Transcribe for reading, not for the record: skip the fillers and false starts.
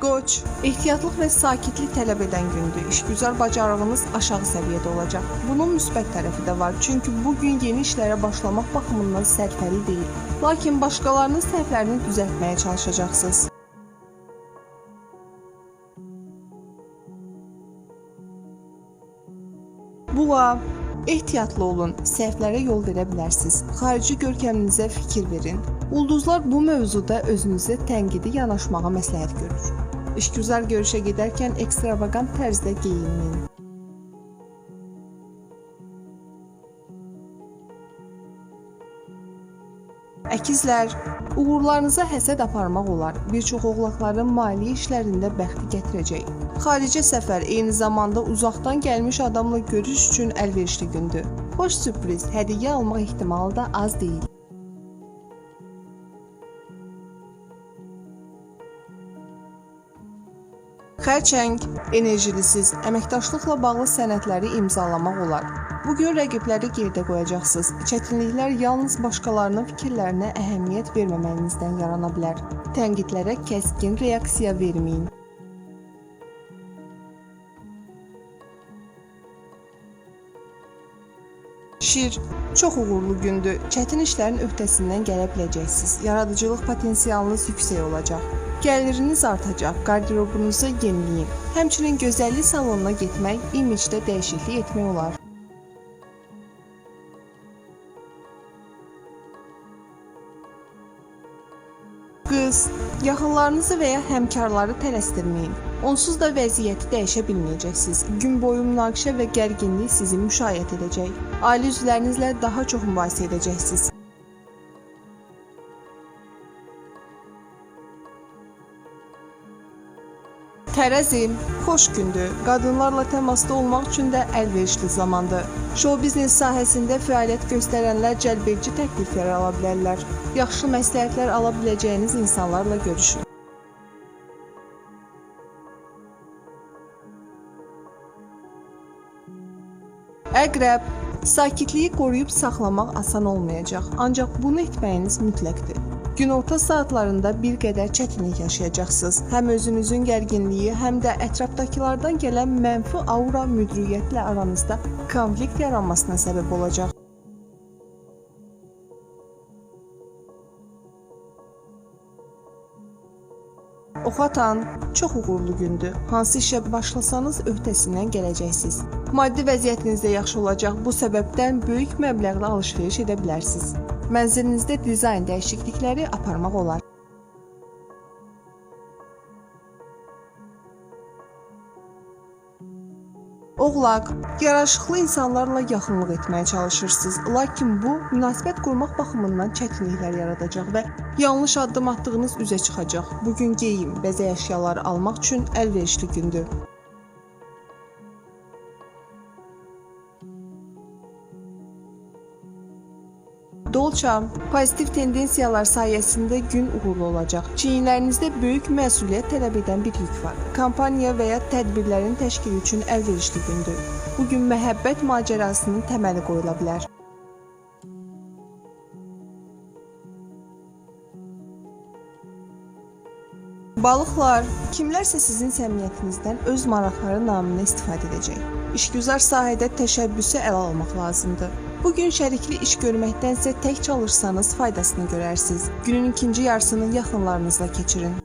Qoç, ehtiyatlıq və sakitlik tələb edən gündür. İşgüzar bacarığınız aşağı səviyyədə olacaq. Bunun müsbət tərəfi də var, çünki bu gün yeni işlərə başlamaq baxımından sərfəli deyil. Lakin başqalarının səhvlərini düzəltməyə çalışacaqsınız. Buğa, ehtiyatlı olun, səhvlərə yol verə bilərsiniz. Xarici görkəminizə fikir verin. Ulduzlar bu mövzuda özünüzə tənqidi yanaşmağa məsləhət görür. İşgüzar görüşə gedərkən ekstravagant tərzdə geyinməyin. Əkizlər, uğurlarınıza həsəd aparmaq olar. Bir çox oğlaqların maliyyə işlərində bəxti gətirəcək. Xaricə səfər, eyni zamanda uzaqdan gəlmiş adamla görüş üçün əlverişli gündür. Xoş sürpriz, hədiyyə almaq ehtimalı da az deyil. Xərçəng, enerjilisiz, əməkdaşlıqla bağlı sənədləri imzalamaq olar. Bu gün rəqibləri geridə qoyacaqsınız. Çətinliklər yalnız başqalarının fikirlərinə əhəmiyyət verməməyinizdən yarana bilər. Tənqidlərə kəskin reaksiya verməyin. Şir, çox uğurlu gündür. Çətin işlərin öhdəsindən gələ biləcəksiniz. Yaradıcılıq potensialınız yüksək olacaq. Gəliriniz artacaq, qarderobunuzu yeniləyin. Həmçinin gözəllik salonuna getmək, imicdə dəyişiklik etmək olar. Qız, yaxınlarınızı və ya həmkarları tələsdirməyin. Onsuz da vəziyyəti dəyişə bilməyəcəksiniz. Gün boyu münaqişə və gərginlik sizi müşayiət edəcək. Ailə üzvlərinizlə daha çox mübahisə edəcəksiniz. Tərəzi, xoş gündür. Qadınlarla təmasda olmaq üçün də əlverişli zamandır. Şou biznes sahəsində fəaliyyət göstərənlər cəlbedici təkliflər ala bilərlər. Yaxşı məsləhətlər ala biləcəyiniz insanlarla görüşün. Əqrəb, sakitliyi qoruyub saxlamaq asan olmayacaq, ancaq bunu etməyiniz mütləqdir. Günorta saatlarında bir qədər çətinlik yaşayacaqsınız. Həm özünüzün gərginliyi, həm də ətrafdakılardan gələn mənfi aura müdriyyətlə aranızda konflikt yaranmasına səbəb olacaq. Oxatan, çox uğurlu gündür. Hansı işə başlasanız öhdəsindən gələcəksiniz. Maddi vəziyyətiniz də yaxşı olacaq. Bu səbəbdən böyük məbləğli alış-veriş edə bilərsiniz. Mənzilinizdə dizayn dəyişiklikləri aparmaq olar. Oğlaq, yaraşıqlı insanlarla yaxınlıq etməyə çalışırsınız. Lakin bu, münasibət qurmaq baxımından çətinliklər yaradacaq və yanlış addım atdığınız üzə çıxacaq. Bu gün geyim, bəzək əşyaları almaq üçün əlverişli gündür. Dolça, pozitiv tendensiyalar sayəsində gün uğurlu olacaq. Çiyinlərinizdə böyük məsuliyyət tələb edən bir yük var. Kampaniya və ya tədbirlərin təşkili üçün əlverişli gündür. Bu gün məhəbbət macərasının təməli qoyula bilər. Balıqlar, kimlərsə sizin səmimiyyətinizdən öz maraqları naminə istifadə edəcək. İşgüzar sahədə təşəbbüsü ələ almaq lazımdır. Bu gün şərikli iş görməkdənsə tək çalışsanız faydasını görərsiniz. Günün ikinci yarısını yaxınlarınızla keçirin.